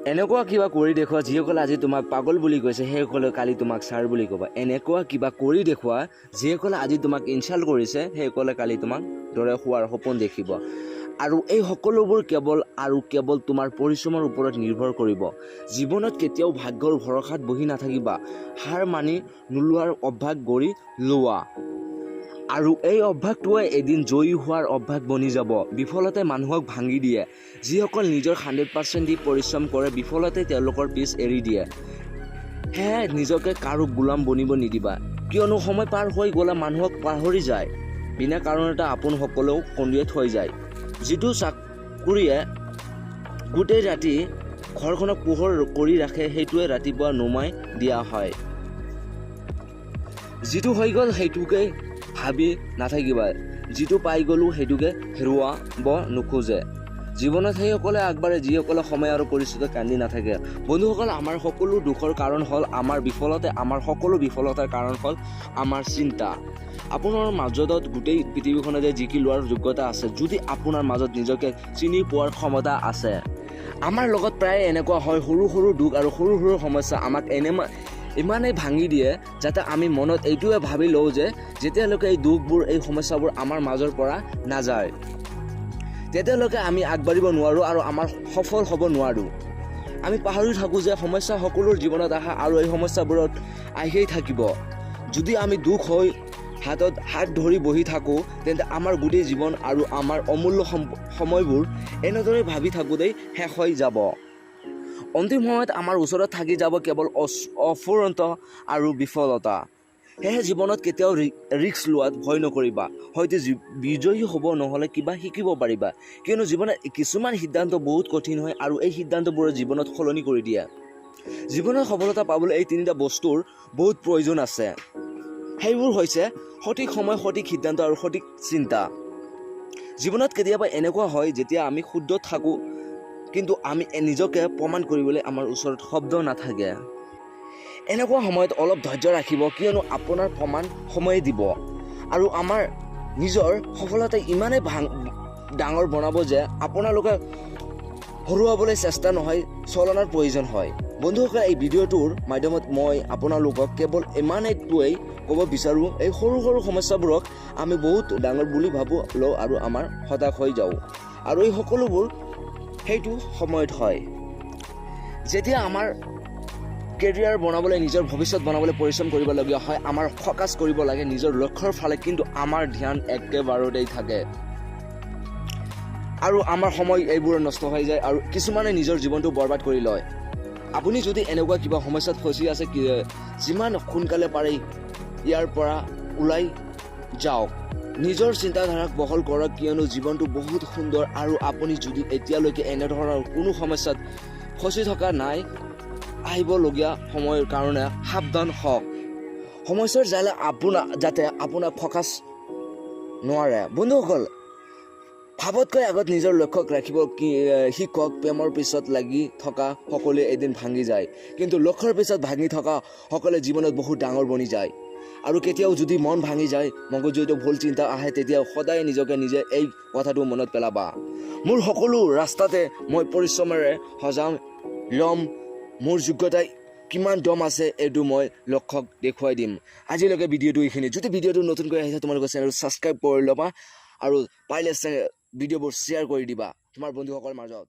এনেকুৱা কিবা কৰি দেখুওৱা, যিসকলে আজি তোমাক পাগল বুলি কৈছে, সেইসকলে কালি তোমাক ছাৰ বুলি ক'ব। এনেকুৱা কিবা কৰি দেখুওৱা, যিসকলে আজি তোমাক ইনচাল্ট কৰিছে, সেইসকলে কালি তোমাক দৰে হোৱাৰ সপোন দেখিব। আৰু এই সকলোবোৰ কেৱল আৰু কেৱল তোমাৰ পৰিশ্ৰমৰ ওপৰত নিৰ্ভৰ কৰিব। জীৱনত কেতিয়াও ভাগ্যৰ ভৰসাত বহি নাথাকিবা। হাৰ মানি নোলোৱাৰ অভ্যাস গঢ়ি লোৱা আৰু এই অভ্যাসটোৱে এদিন জয়ী হোৱাৰ অভ্যাস বনি যাব। বিফলতাই মানুহক ভাঙি দিয়ে। যিসকল নিজৰ 100% দি পৰিশ্ৰম কৰে, বিফলতাই তেওঁলোকৰ পিছ এৰি দিয়ে। সেয়ে নিজকে কাৰো গোলাম বনিব নিদিবা, কিয়নো সময় পাৰ হৈ গ'লে মানুহক পাহৰি যায়। বিনা কাৰণতে আপোনসকলেও কন্দুৱাই থৈ যায়। যিটো চাকৰিয়ে গোটেই ৰাতি ঘৰখনক পোহৰ কৰি ৰাখে, সেইটোৱে ৰাতিপুৱা নুমাই দিয়া হয়। যিটো হৈ গ'ল, সেইটোকে ভাবি নাথাকিবা। যিটো পাই গ'লো, সেইটোকে হেৰুৱাব নোখোজে। জীৱনত সেইসকলে আগবাঢ়ে, যিসকলে সময় আৰু পৰিস্থিতিত কান্দি নাথাকে। বন্ধুসকল, আমাৰ সকলো দুখৰ কাৰণ হ'ল আমাৰ বিফলতা। আমাৰ সকলো বিফলতাৰ কাৰণ হ'ল আমাৰ চিন্তা। আপোনাৰ মাজত গোটেই পৃথিৱীখনতে জিকি লোৱাৰ যোগ্যতা আছে, যদি আপোনাৰ মাজত নিজকে চিনি পোৱাৰ ক্ষমতা আছে। আমাৰ লগত প্ৰায় এনেকুৱা হয়, সৰু সৰু দুখ আৰু সৰু সৰু সমস্যা আমাক ইমানেই ভাঙি দিয়ে, যাতে আমি মনত এইটোৱে ভাবি লওঁ যে যেতিয়ালৈকে এই দুখবোৰ, এই সমস্যাবোৰ আমাৰ মাজৰ পৰা নাযায়, তেতিয়ালৈকে আমি আগবাঢ়িব নোৱাৰোঁ আৰু আমাৰ সফল হ'ব নোৱাৰোঁ। আমি পাহৰি থাকোঁ যে সমস্যা সকলোৰ জীৱনত আহে আৰু এই সমস্যাবোৰত আহিয়েই থাকিব। যদি আমি দুখ হৈ হাতত হাত ধৰি বহি থাকোঁ, তেন্তে আমাৰ গোটেই জীৱন আৰু আমাৰ অমূল্য সময়বোৰ এনেদৰে ভাবি থাকোঁতেই শেষ হৈ যাব। অন্তিম সময়ত আমাৰ ওচৰত থাকি যাব কেৱল অফুৰন্ত আৰু বিফলতা। সেয়েহে জীৱনত কেতিয়াও ৰিস্ক লোৱাত ভয় নকৰিবা। হয়তো বিজয়ী হ'ব, নহ'লে কিবা শিকিব পাৰিবা। কিয়নো জীৱনত কিছুমান সিদ্ধান্ত বহুত কঠিন হয় আৰু এই সিদ্ধান্তবোৰে জীৱনত সলনি কৰি দিয়ে। জীৱনত সফলতা পাবলৈ এই তিনিটা বস্তুৰ বহুত প্ৰয়োজন আছে। সেইবোৰ হৈছে সঠিক সময়, সঠিক সিদ্ধান্ত আৰু সঠিক চিন্তা। জীৱনত কেতিয়াবা এনেকুৱা হয়, যেতিয়া আমি শুদ্ধ থাকোঁ, কিন্তু আমি নিজকে প্ৰমাণ কৰিবলৈ আমাৰ ওচৰত শব্দ নাথাকে। এনেকুৱা সময়ত অলপ ধৈৰ্য ৰাখিব, কিয়নো আপোনাৰ প্ৰমাণ সময়ে দিব আৰু আমাৰ নিজৰ সফলতা ইমানেই ডাঙৰ বনাব যে আপোনালোকে হৰুৱাবলৈ চেষ্টা নহয়, চলনাৰ প্ৰয়োজন হয়। বন্ধুসকল, এই ভিডিঅ'টোৰ মাধ্যমত মই আপোনালোকক কেৱল ইমানটোৱেই ক'ব বিচাৰোঁ, এই সৰু সৰু সমস্যাবোৰক আমি বহুত ডাঙৰ বুলি ভাবোঁ লওঁ আৰু আমাৰ হতাশ হৈ যাওঁ। আৰু এই সকলোবোৰ সেইটো সময়ত হয়, যেতিয়া আমাৰ কেৰিয়াৰ বনাবলৈ, নিজৰ ভৱিষ্যত বনাবলৈ পৰিশ্ৰম কৰিবলগীয়া হয়। আমাৰ ফ'কাছ কৰিব লাগে নিজৰ লক্ষ্যৰ ফালে, কিন্তু আমাৰ ধ্যান একেবাৰতেই থাকে আৰু আমাৰ সময় এইবোৰ নষ্ট হৈ যায় আৰু কিছুমানে নিজৰ জীৱনটো বৰবাদ কৰি লয়। আপুনি যদি এনেকুৱা কিবা সমস্যাত ফচি আছে, যিমান সোনকালে পাৰে ইয়াৰ পৰা ওলাই যাওক। নিজৰ চিন্তাধাৰাক বহল কৰক, কিয়নো জীৱনটো বহুত সুন্দৰ। আৰু আপুনি যদি এতিয়ালৈকে এনেধৰণৰ কোনো সমস্যাত ফচি থকা নাই, আহিবলগীয়া সময়ৰ কাৰণে সাৱধান হওক। সমস্যাৰ জালে যাতে আপোনাক ফকাচ নোৱাৰে। বন্ধুসকল, ভাৱতকৈ আগত নিজৰ লক্ষ্যক ৰাখিব কি শিকক। প্ৰেমৰ পিছত লাগি থকা সকলোৱে এদিন ভাঙি যায়, কিন্তু লক্ষ্যৰ পিছত ভাঙি থকা সকলে জীৱনত বহুত ডাঙৰ বনি যায়। আৰু কেতিয়াও যদি মন ভাঙি যায়, মগজুতো ভুল চিন্তা আহে, তেতিয়া সদায় নিজকে নিজে এই কথাটো মনত পেলাবা: মোৰ সকলো ৰাস্তাতে মই পৰিশ্ৰমেৰে সজাম ল'ম। মোৰ যোগ্যতাই কিমান দম আছে, এইটো মই লক্ষ্যক দেখুৱাই দিম। আজিলৈকে ভিডিঅ'টো এইখিনি। যদি ভিডিঅ'টো নতুনকৈ আহিছে, তোমালোকৰ চেনেলটো ছাবস্ক্ৰাইব কৰি ল'বা আৰু পাৰিলে ভিডিঅ'বোৰ শ্বেয়াৰ কৰি দিবা তোমাৰ বন্ধুসকলৰ মাজত।